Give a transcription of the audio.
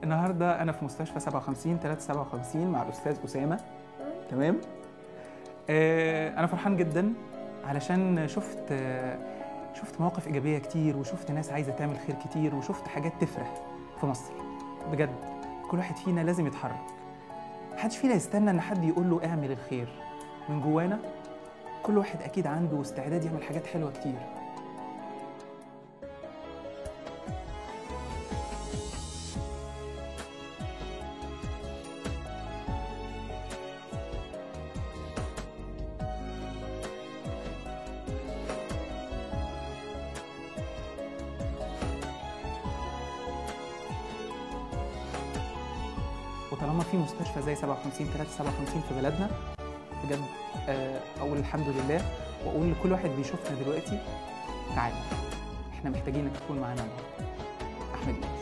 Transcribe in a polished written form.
النهارده انا في مستشفى 57 357 مع الاستاذ اسامة. تمام. انا فرحان جدا علشان شفت مواقف ايجابية كتير، وشفت ناس عايزه تعمل خير كتير، وشفت حاجات تفرح في مصر بجد. كل واحد فينا لازم يتحرك، محدش فينا يستنى ان حد يقول له اعمل الخير. من جوانا كل واحد اكيد عنده استعداد يعمل حاجات حلوة كتير. وطالما في مستشفى زي 57 357 في بلدنا بجد، اقول الحمد لله، واقول لكل واحد بيشوفنا دلوقتي تعالى، احنا محتاجينك تكون معانا النهارده. احمد يونس.